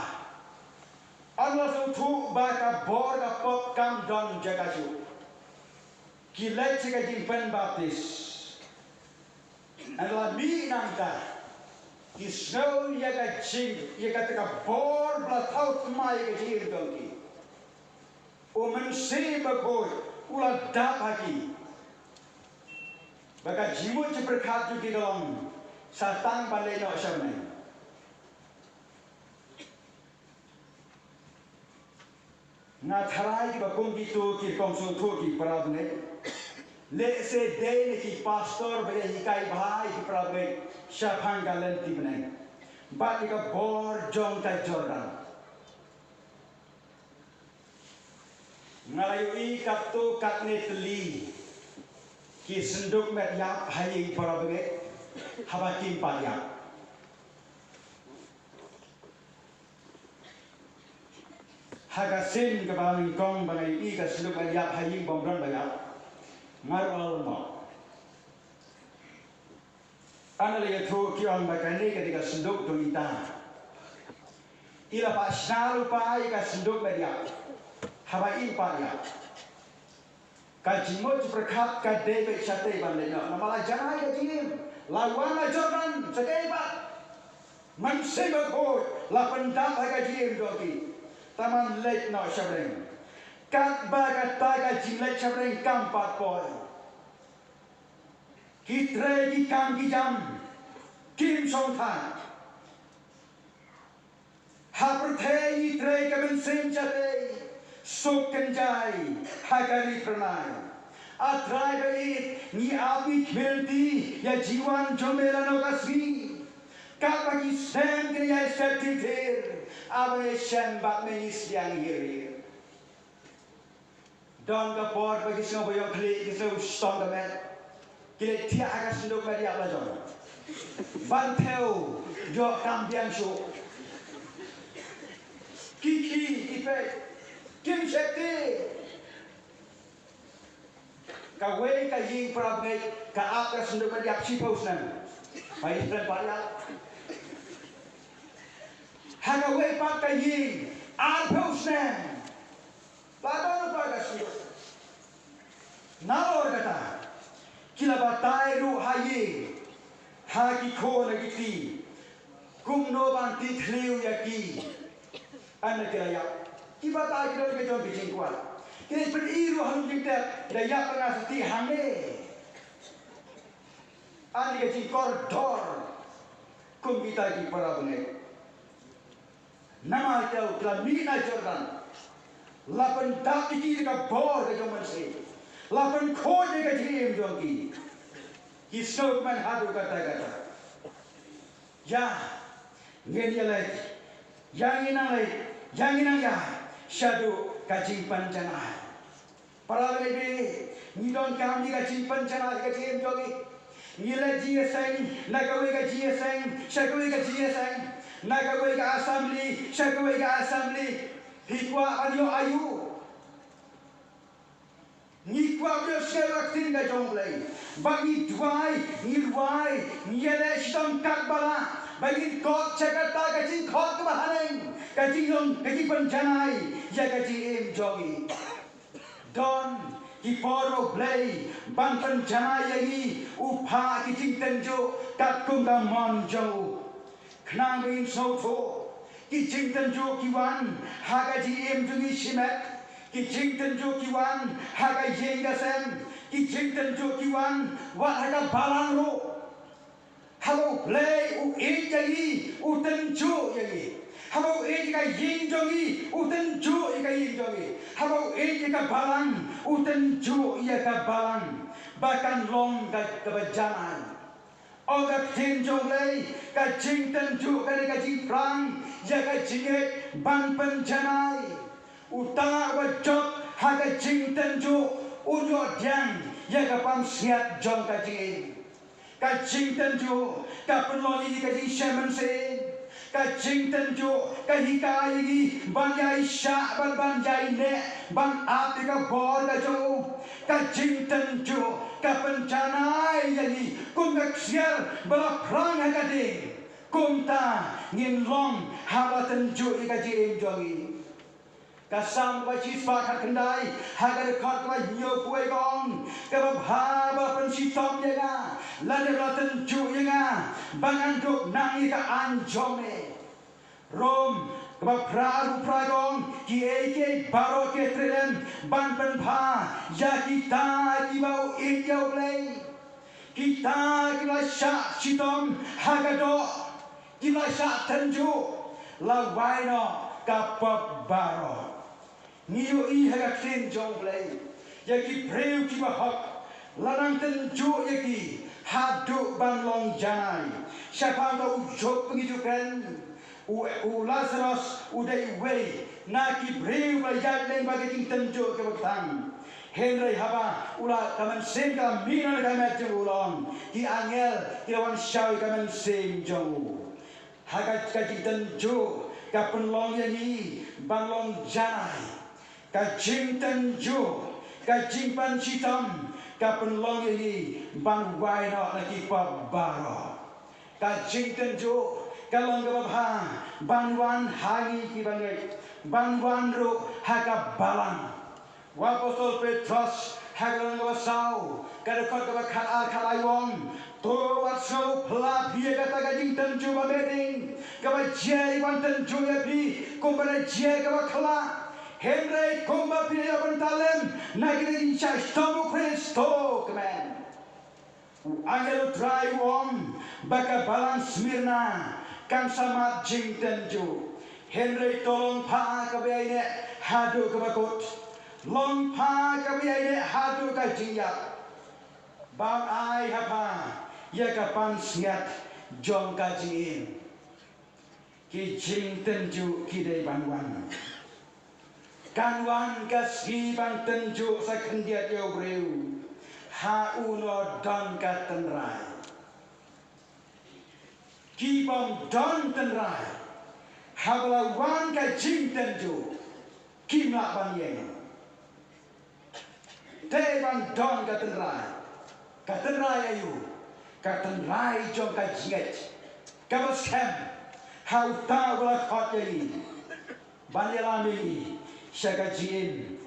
Ynda la sngewthuh ba ka bor ka pop kam don jaka shuh, ki leit sha ka jingpynbaptis. Ynda la mih nangta, ki sngew ïa ka jing, ïa kata ka bor ba la thaw thymmai ïa ka jingim jong ki. U Mynsiem Bakhuid u la dap ha ki, ba ka jingmut jingpyrkhat jong ki ka long sa tang ban leit noh sha bneng. Nga tharai kiba kum kito ki rukom sngewthuh ki para bangeit. Lehse dei na ki pastor ba ïa hikai bha ïa ki para bangeit shaphang ka lynti bneng bad ïa ka bor jong ka Jordan. Nga la ïohi katto katne tylli ki synduk met ïap ha ïing para bangeit haba kim pat ïap. Ha ka sien kaba nyngkong ba nga ïohi ka synduk ba ïap ha ïing bym don ba ïap, nga ruh nga la lyngngoh. Ynda la ïathuh ki ong ba kane ka dei ka synduk jong ita. I la pat shna lypa ïa ka synduk ba ïap haba im pat ïap. Ka jingmut jingpyrkhat ka dei beit shatei ban leit noh namar la janai ka jingim, la wan la Jordan sa kaei pat. Mynsiem Bakhuid la pyndap ha ka jingim jong ki. Tang ban leit noh sha bneng. Katba kata ka jingleit shaphrang kam pat poi. Ki trei ki kam ki jam kim shongthait. Ha pyrthei ngi trei ka mynsiem shatei, suk kynjai ha ka ri phyrnai. A Trai ba ïeit, ngi ap ngi khmih lynti ïa jingwan jong me lano ka sngi. Katba ki snem kin ïai stet thir thir, ap ngi shem bad me ngi sliang hir hir. Don ka por ba ki sngew ba ïoh khlieh, ki sngew shitom ka met. Ki leit thiah ha ka synduk met ïap la jong. Ban thew ïoh kam biang shuh. Ki khih ki peit kim sheptieng. Kawei ka ïing para bangeit ka ap ka synduk met ïap shiphew snem. Ba ïing kren pat ïap. Ha kawei pat ka ïing arphew snem. Ba don u ba ka shu. Nalor kata, ki la batai ruh ha ïing, ha ki khun ha ki kti, kumno ban tih thliew ïa ki. Ynda ki la ïap, ki batai ki don ka jong ki jingkwah. Ki la pyni ruh ha lum jingtep, da ïap nga sa tih hangne. Ani ka jingkordor kum kita ki para bangeit. Namar ka u la mih na Jordan, la pyndap ïa ki da ka bor ka jong u Mynsiem, la pynkhuid ïa ka jingim jong ki. Ki sngewthuh man haduh katta katta. Ïa ngin ïa leit, ïa ngin nang leit, ïa ngin nang ïa shaduh ka jingpynjanai. Para bangeit, ngi donkam ïa ka jingpynjanai ka jingim jong ngi. Ngi leit jingïaseng na kawei ka jingïaseng sha kawei ka jingïaseng, na kawei ka assembly sha kawei ka assembly. Phi kwah ban ïoh aïu? Ngi kwah ban ïoh sngewbha ktien ka jong U Blei. Ba ngi duwai, ngi duwai, ngi ïaleh shitom katba lah ba ngin kot sha kata ka jingkhot kaba haneng, ka jinglong, ka jingpynjanai ïa ka jingim jong ngi. Don ki por U Blei ban pynjanai ïa ngi, u phah ki jingtynjuh katkum ka mon jong u. Khnang ba ngin sngewthuh, ki jingtynjuh ki wan ha ka jingim jong ngi shimet, ki jingtynjuh ki wan ha ka ïing ka sem, ki jingtynjuh ki wan wat ha ka balang ruh. Haba U Blei u ïeit ïa ngi, u tynjuh ïa ngi. Haba u ïeit ïa ka ïing jong ngi, u tynjuh ïa ka ïing jong ngi. Haba u ïeit ïa ka balang, u tynjuh ïa ka balang. Ba kan long ka, kaba janai. Ong ka ktien jong U Blei, ka jingtynjuh ka dei ka jingphrang ïa ka jingngeit ban pynjanai. Uta uba jop ha ka jingtynjuh un ïoh pdiang ïa ka pansngiat jong ka jingim. Ka jingtynjuh ka pynlong ïa ngi ka jingshem mynsiem. Ka jingtynjuh ka hikai ïa ngi ban ïai shah bad ban ïai neh, ban ap ïa ka bor ka jong u. Ka jingtynjuh ka pynjanai ïa ngi kum ka ksiar ba la phrang ha ka ding. Kumta ngin long haba la tynjuh ïa ka jingim jong ngi. Ka Salm kaba shispah khatkhyndai ha ka dkhot kaba hynñiewphew ka ong, kaba bha ba la pynshitom ïa nga lane ba la tynjuh ïa nga ba ngan dup nang ïa ka aiñ jong me. Rom kaba phra arphew phra ka ong, kiei kiei baroh ki trei lem ban pynbha ïa kita kiba ïeit ïa U Blei. Kita kiba la shah shitom ha ka doh, kiba la shah tynjuh, la wai noh ka pop baroh. Ngi ïohi ha ka ktien jong U Blei ïa ki briew kiba hok, la nang tynjuh ïa ki haduh ban long janai. Shaphang ka u Job ba ngi ju kren, u, u Lazarus u dei uwei na ki briew ba ïaid lem bad ka jingtynjuh kaba tang. Hynrei haba u la, ka mynsiem ka la mih na ka met jong u, long ki angel ki la wan shaw ïa ka mynsiem jong u. Ha ka, ka jingtynjuh ka pynlong ïa ngi ban long janai. Ka jingtynjuh, ka jingpynshitom ka pynlong ïa ngi ban wai noh na ki pop baroh. Ka jingtynjuh ka long kaba bha ban wan ha ngi kiba ngeit, ban wan ruh ha ka balang. U Apostol Petros ha ka lynnong kaba saw, ka dkhot kaba khatar khatlai u ong, to wat sngewphylla phi ïa kata ka jingtynjuh ba meh ding kaba jia ïa ki ban tynjuh ïa phi, kumba la jia ïa kaba khlah. Hynrei kumba phi la ïoh ban talem na kita ki jingshitom u Khrist, to kmen. U angel u Trai u ong ba ka balang Smyrna kan sa mad jingtynjuh. Hynrei to long pha kaba ïaineh haduh kaba kut. Long pha kaba ïaineh haduh ka jingïap. Bam ai ha pha ïa ka pansngiat jong ka jingim. Ki jingtynjuh ki dei ban wan. Kan wan ka sngi ban tynjuh sa khyndiat ïa u briew. Ha uno don ka tynrai. Ki bym don tynrai, haba la wan ka jingtynjuh, kim lah ban ïeng. Te ban don ka tynrai. Ka tynrai aïu? Ka tynrai jong ka jingngeit kaba skhem ha uta uba la khot ïa ngi ban ïalam ïa ngi sha ka jingim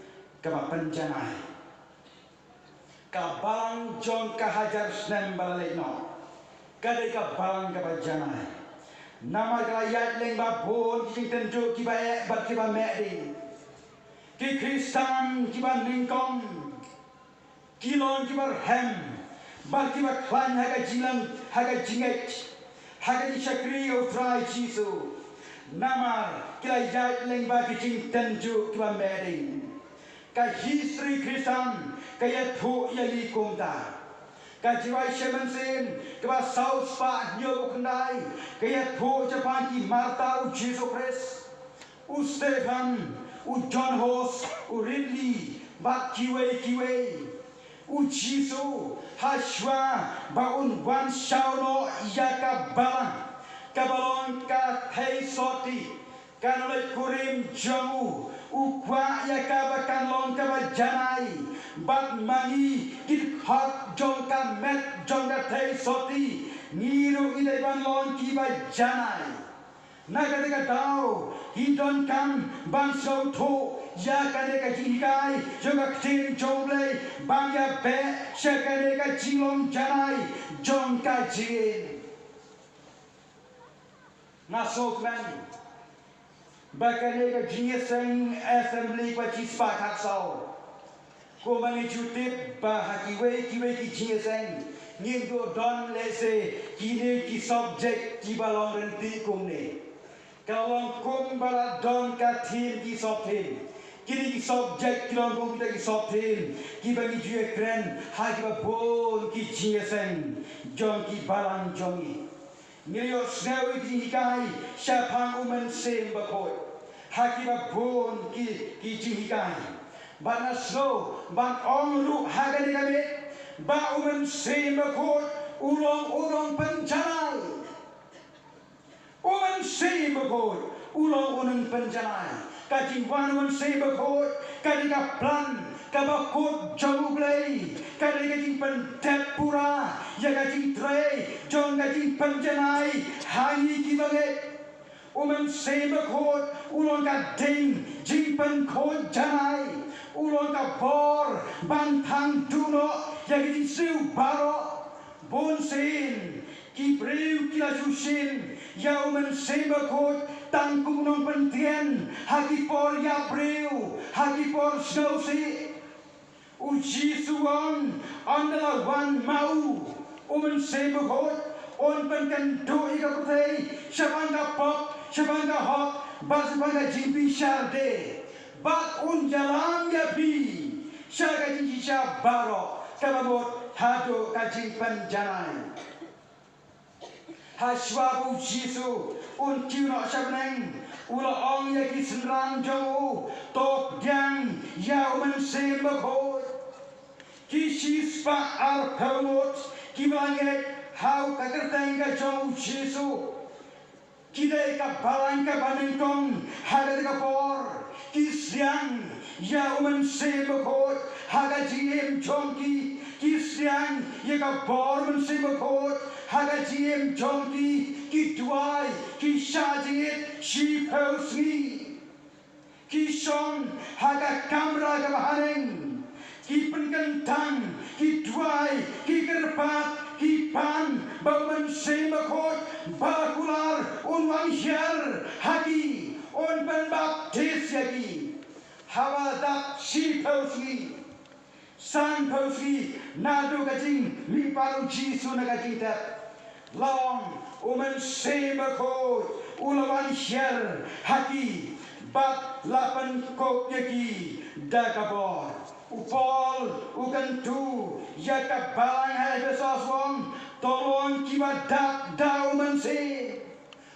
kaba pynjanai. Ka balang jong ka hajar snem ba la leit noh ka dei ka balang kaba janai. Namar ka la ïaid lyngba bun ki jingtynjuh kiba eh bad kiba meh ding. Ki Khristan kiba nyngkong ki long kiba rhem bad kiba khlaiñ ha ka jinglang, ha ka jingngeit, ha ka jingshakri ïa u Trai Jisu. Namar ki la ïaid lyngba ki jingtynjuh kiba meh ding. Ka history Khristan ka ïathuh ïa ngi kumta. Ka Jingrwai Mynsiem kaba saw spah hynñiewphew khyndai ka ïathuh shaphang ki martyr u Jisu Khrist, u Stephen, u John Hus, u Ridley bad kiwei kiwei. U Jisu, hashwa ba un wan shaw noh ïa ka balang kaba long ka theisotti, ka nongleit kurim jong u, u kwah ïa ka ba kan long kaba janai. Bad ma ngi ki dkhot jong ka met jong ka theisotti, ngi ruh ngi dei ban long kiba janai. Na kata ka daw ngi donkam ban sngewthuh ïa kane ka jinghikai jong ka ktien jong U Blei ban ïa beh sha kane ka jinglong janai jong ka jingim. Nga sngewkmen ba kane ka jingïaseng assembly ba shispah khatsaw. Kumba ngi ju tip ba ha kiwei kiwei ki jingïaseng ngin ju don lehse kine ki subject kiba long ryntih kumne. Ka long kumba la don ka theme ki sub theme. Kine ki subject ki long kum kita ki sub theme kiba ngi ju ïakren ha kiba bun ki jingïaseng jong ki balang jong ngi. Ngi ïohsngew ïa ki jinghikai shaphang u Mynsiem Bakhuid ha kiba bun ki, ki jinghikai. Bad nga sngew ban ong ruh ha kane ka miet ba u Mynsiem Bakhuid u long u nongpynjanai. U Mynsiem Bakhuid u long u nongpynjanai. Ka jingwan u Mynsiem Bakhuid ka dei ka plan kaba kut jong U Blei, ka dei ka jingpyndep pura ïa ka jingtrei jong ka jingpynjanai ha ngi kiba ngeit. U Mynsiem Bakhuid u long ka ding jingpynkhuid janai, u long ka bor ban thang duh noh ïa ka jingsniew baroh. Bun sien ki briew ki la ju shim ïa u Mynsiem Bakhuid tang kum u nongpyntngen ha ki por ïap briew, ha ki por sngewsih. U Jisu u ong, ynda la wan ma u, u Mynsiem Bakhuid, un pynkynduh ïa ka pyrthei shaphang ka pop, shaphang ka hok bad shaphang ka jingbishar de. Bad un ïalam ïa phi sha ka jingshisha baroh kaba mut haduh ka jingpynjanai. Hashwa ba u Jisu un kiew noh sha bneng, u la ong ïa ki synran jong u, to pdiang ïa u Mynsiem Bakhuid. Ki shispah arphew ngut kiba ngeit ha ka kyrteng ka jong u Jisu. Ki dei ka balang kaba nyngkong ha kata ka por. Ki sliang ïa u Mynsiem Bakhuid ha ka jingim jong ki. Ki sliang ïa ka bor Mynsiem Bakhuid ha ka jingim jong ki. Ki duwai, ki shah jingit shiphew sngi. Ki shong ha ka kamra kaba haneng. Ki pynkyntang, ki duwai, ki kyrpad, ki pan ba u Mynsiem Bakhuid ba kular un wan hiar ha ki, un pynbaptis ïa ki. Haba dap shiphew sngi, sanphew sngi naduh ka jingmihpat u Jisu na ka jingtep, la ong, u Mynsiem Bakhuid u la wan hiar ha ki bad la pynkup ïa ki da ka bor. U Paul u kyntu ïa ka balang ha Ephesos u ong, to long kiba dap da u Mynsiem.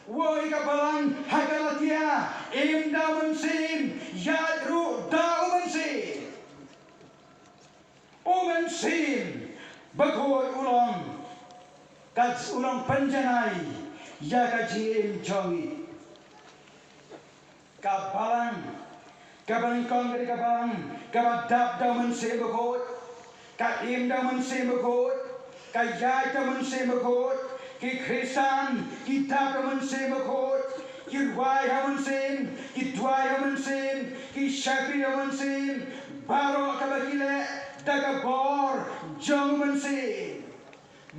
Woi ka balang ha Galatia, im da u Mynsiem, ïaid ruh da u Mynsiem. U Mynsiem Bakhuid u long ka, u long pynjanai ïa ka jingim jong ngi. Ka balang, ka balang kong ka dei ka balang kaba dap da u Mynsiem Bakhuid, ka im da u Mynsiem Bakhuid, ka ïaid da u Mynsiem Bakhuid. Ki Khristan ki dap da u Mynsiem Bakhuid, ki rwai ha u Mynsiem, ki duwai ha u Mynsiem, ki shakri ha u Mynsiem. Baroh kaba ki leh da ka bor jong u Mynsiem.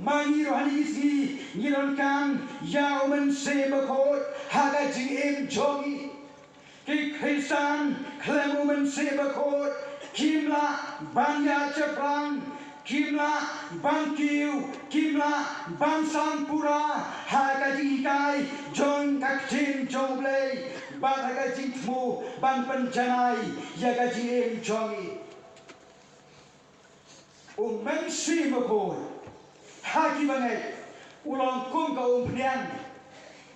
Ma ngi ruh ha kine ki sngi ngi donkam ïa u Mynsiem Bakhuid ha ka jingim jong ngi. Ki Khristan khlem u Mynsiem Bakhuid kim lah ban ïaid shaphrang, kim lah ban kiew, kim lah ban san pura ha ka jinghikai jong ka ktien jong U Blei bad ha ka jingthmu ban pynjanai ïa ka jingim jong ngi. U Mynsiem Bakhuid ha ki bangeit u long kum ka umphniang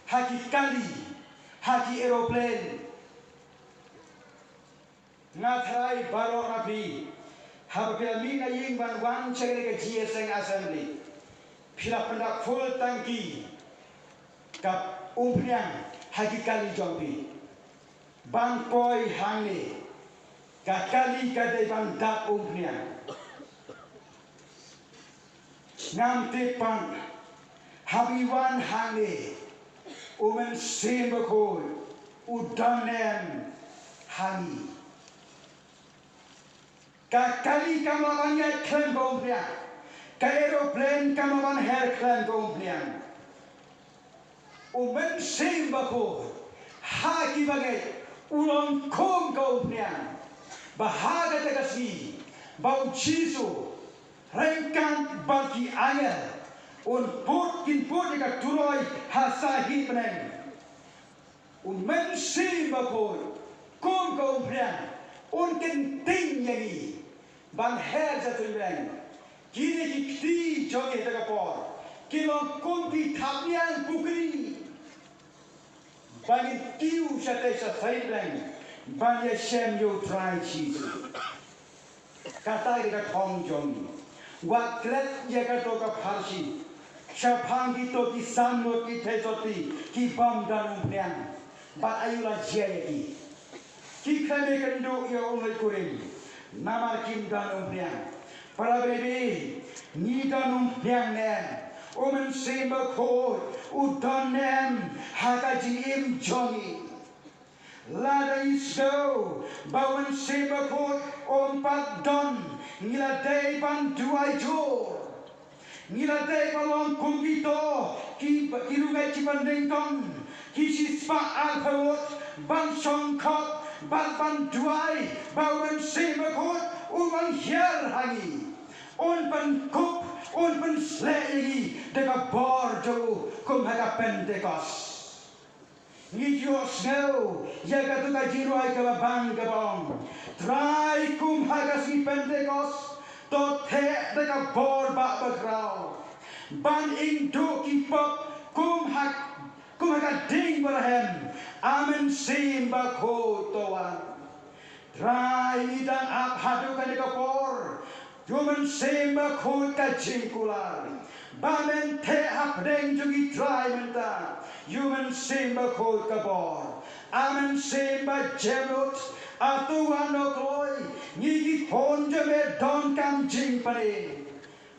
ha ki kali, ha ki aeroplane. Nga tharai baroh na phi haba phi la mih na ïing ban wan sha kane ka G S N Assembly, phi la pyndap full tangki ka umphniang ha ki kali jong phi. Ban poi hangne, ka kali ka dei ban dap umphniang. Ngam tip pat haba ngi wan hangne, u Mynsiem Bakhuid u don ne em ha ngi. Ka kali kam lah ban ïaid khlem ka umphniang. Ka aeroplane kam lah ban her khlem ka umphniang. U Mynsiem Bakhuid ha ki bangeit u long kum ka umphniang. Ba ha kata ka sngi ba u Jisu ryngkat bad ki angel un put, kin put ïa ka turoi ha sahit bneng. U Mynsiem Bakhuid kum ka umphniang un kynting ïa ngi ban her sha suiñ bneng. Kine ki kti jong ngi ha kata ka por ki long kum ki thapniang pukri ba ngin kiew shatei sha suiñ bneng ban ïashem ïa U Trai Jisu. Kata ka dei ka thong jong ngi. Wat klet ïa kato ka pharshi shaphang kito ki samrud, ki theisotti, ki bym don umphniang. Bad aïu la jia ïa ki? Ki khlem ïakynduh ïa u leit kurim namar kim don umphniang. Para bangeit, ngi don umphniang ne em? U Mynsiem Bakhuid u don ne em ha ka jingim jong ngi? Lada ngi sngew ba u Mynsiem Bakhuid um pat don, ngi la dei ban duwai jur. Ngi la dei ban long kum kito ki, ki riewngeit kiba nyngkong, ki shispah arphew ngut, ban shongkop bad ban duwai ba u Mynsiem Bakhuid un wan hiar ha ngi, un pynkup, un pynsleh ïa ngi da ka bor jong u kum ha ka Pentekost. Ngi ju sngew ïa katu ka jingrwai kaba bang kaba ong, Trai, kum ha ka sngi Pentekost to theh da ka bor ba bakhraw. Ban ïngduh ki pop kum ha, kum ha ka ding barhem. A Mynsiem Bakhuid to wan. Trai, ngi dang ap haduh kane ka por ïa u Mynsiem Bakhuid ka jingkular ba men theh hapdeng jong ngi Trai mynta ïa u Mynsiem Bakhuid ka bor. A Mynsiem ba jem lut, a to wan noh kloi, ngi ki khun jong me donkam jingpynim.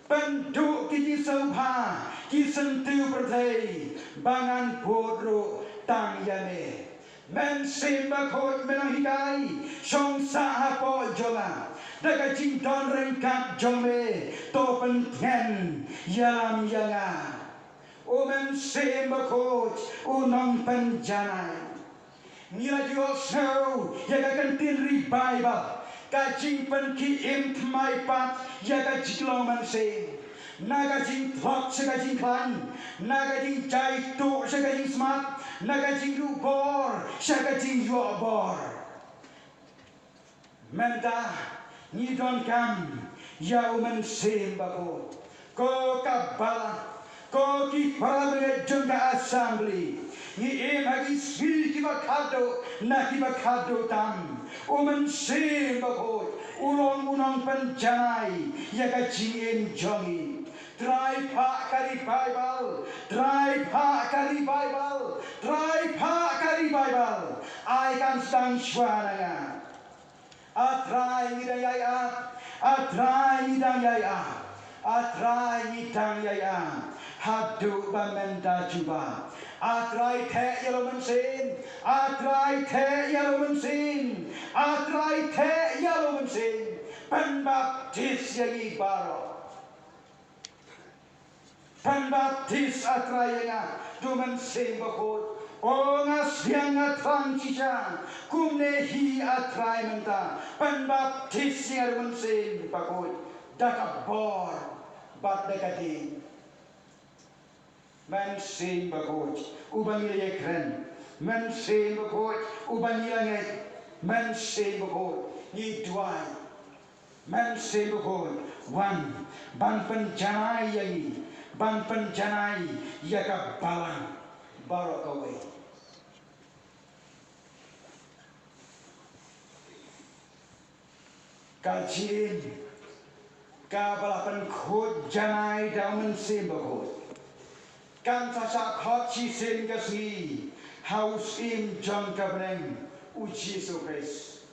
Pynduh ki jingsngewbha, ki syntiew pyrthei ba ngan bud ruh tang ïa me. Mynsiem Bakhuid, me nonghikai, shong sah hapoh jong nga da ka jingdon ryngkat jong me. To pyntngen ïalam ïa nga. U Mynsiem Bakhuid u nongpynjanai. Ngi la ïohsngew ïa ka ktien revival, ka jingpynkhie im thymmai pat ïa ka jinglong mynsiem. Na ka jingtlot sha ka jingkhlaiñ, na ka jingjai tuh sha ka jingsmat, na ka jingïoh bor sha ka jingïoh bor. Mynta ngi donkam ïa u Mynsiem Bakhuid. Ko ka balang, ko ki para bangeit jong ka assembly, ngi im ha ki sngi kiba khadduh na kiba khadduh tam. U Mynsiem Bakhuid u long u nongpynjanai ïa ka jingim jong ngi. Trai phah ka revival, Trai phah ka revival, Trai phah ka revival. Ai kan sdang shuwa na nga. A Trai ngi dang ïai ap, A Trai ngi dang ïai ap, A Trai ngi dang ïai ap haduh ba mynta jubab. A Trai theh ïa la u mynsiem, A Trai theh ïa la u mynsiem, A Trai theh ïa la u mynsiem. Pynbaptis ïa ngi baroh. Pynbaptis A Trai ïa nga da u Mynsiem Bakhuid. O nga sdiang nga thrang shisha, kumne hi A Trai mynta. Pynbaptis ïa nga da u Mynsiem Bakhuid, da ka bor bad da ka ding. Mynsiem Bakhuid uba ngi la ïakren, Mynsiem Bakhuid uba ngi la ngeit, Mynsiem Bakhuid ngi duwai. Mynsiem Bakhuid, wan ban pynjanai ïa ngi, ban pynjanai ïa ka balang baroh kawei. Ka jingim kaba la pynkhuid janai da u Mynsiem Bakhuid kan sa shah khot shisien ka sngi ha u Syiem jong ka bneng, u Jisu Khrist.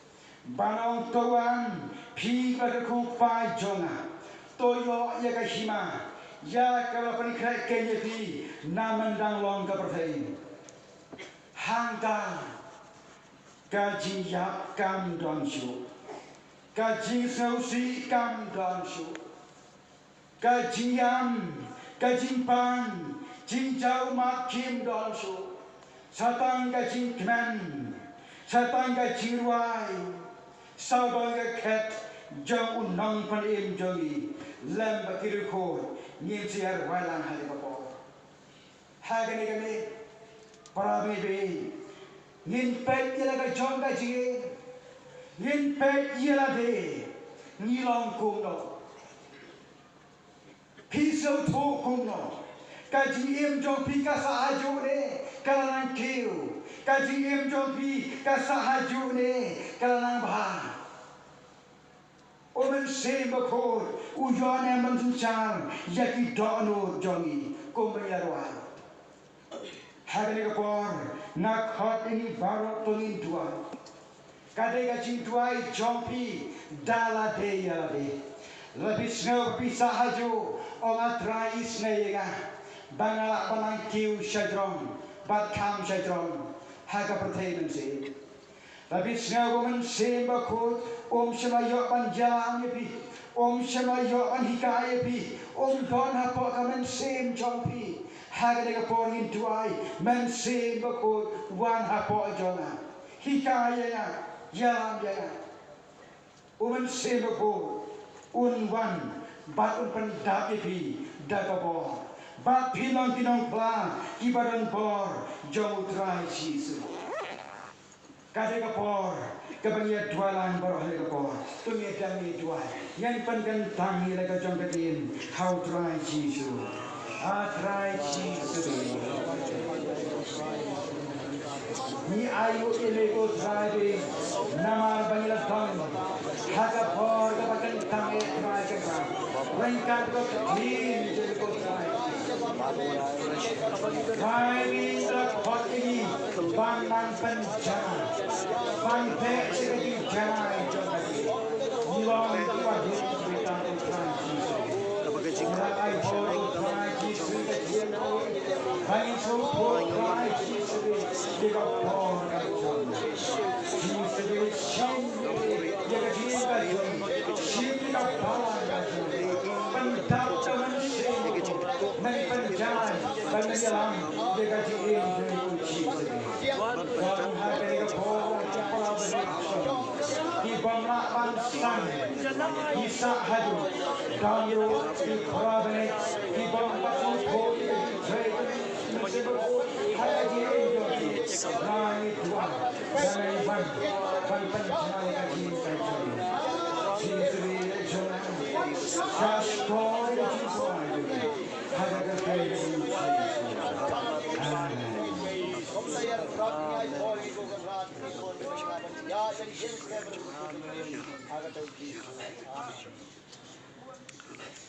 Ban ong, to wan phi kiba kyrkhu kpa jong nga, to ïoh ïa ka hima ïa kaba la pynkhreh keiñ ïa phi na myndang long ka pyrthei. Hangta ka jingïap kam don shuh, ka jingsngewsih kam don shuh. Ka jingïam, ka jingpang, jingjaw mat kim don shuh. Sa tang ka jingkmen, sa tang ka jingrwai, sa tang ka khet jong u Nongpynim jong ngi lem bad ki riewkhuid, ngin sa ïa rwai lang ha kane ka por. Ha kane ka miet, para bangeit, ngin peit ïa la ka jong ka jingim, ngin peit ïa lade ngi long kumno. Phi sngewthuh kumno? Ka jingim jong phi ka sah hajuh ne ka la nang kiew? Ka jingim jong phi ka sah hajuh ne ka la nang bha? U Mynsiem Bakhuid u ïoh ne em ban synshar ïa ki dohnud jong ngi kumba ngi la rwai. Ha kane ka por nga khot ïa ngi baroh, to ngin duwai. Ka dei ka jingduwai jong phi da lade ïa lade. Lada phi sngew ba phi sah hajuh, ong, A Trai, isynei ïa nga ba nga lah ban nang kiew shajrong bad kham shajrong ha ka pyrthei mynsiem. Lada phi sngew ba u Mynsiem Bakhuid um shym la ïoh ban ïalam ïa phi, um shym la ïoh ban hikai ïa phi, um don hapoh ka mynsiem jong phi, ha kane ka por ngin duwai, Mynsiem Bakhuid, wan hapoh jong nga, hikai ïa nga, ïalam ïa nga. U Mynsiem Bakhuid un wan bad un pyndap ïa phi da ka bor, bad phin long ki nongphla kiba don bor jong U Trai Jisu. Ka dei ka por kaba ngi ïa duwai lang baroh ha kane ka por. To ngin ïa duwai, ngin pynkyntang ïa la ka jong ka ktien ha U Trai Jisu. A Trai Jisu, ngi aiti ïa me ko Trai, namar ba ngi la don ha ka por kaba kyntang, e Trai, ka ryngkat ka ktien jong me ko Trai. Trai, ngi la khot ïa ngi ban nang pynjanai, ban beh sha ka jingjanai jong ka ktien. Ngi long kiba rit beit, ko Trai Jisu. Ngi la ai bor, ko Trai Jisu, ka jingim, ba ngin sngewthuh, Trai Jisu, ïa ka bor ka jong. Jisu, shim ïa ka jingim ka jong, shim ïa ka balang ka jong. Pyndap da u Mynsiem, men pynjanai, ban ïalam ïa ka jingim jong ngi, ko Jisu. Wan ha kane ka Ym lah ban sdang ïa ki sah haduh. Don ruh ki para bangeit kiba ym pat sngewthuh ïa ka jingtrei ka Mynsiem Bakhuid ha la ki ïing jong ki. Ngi duwai ba ngi ban ban pynjah ïa ka jingtrei jong ngi. Jingtrei jong ngi. Sha shkor ïa ka jingduwai jong ngi. Ha ka kyrteng jong u Jisu. Amen.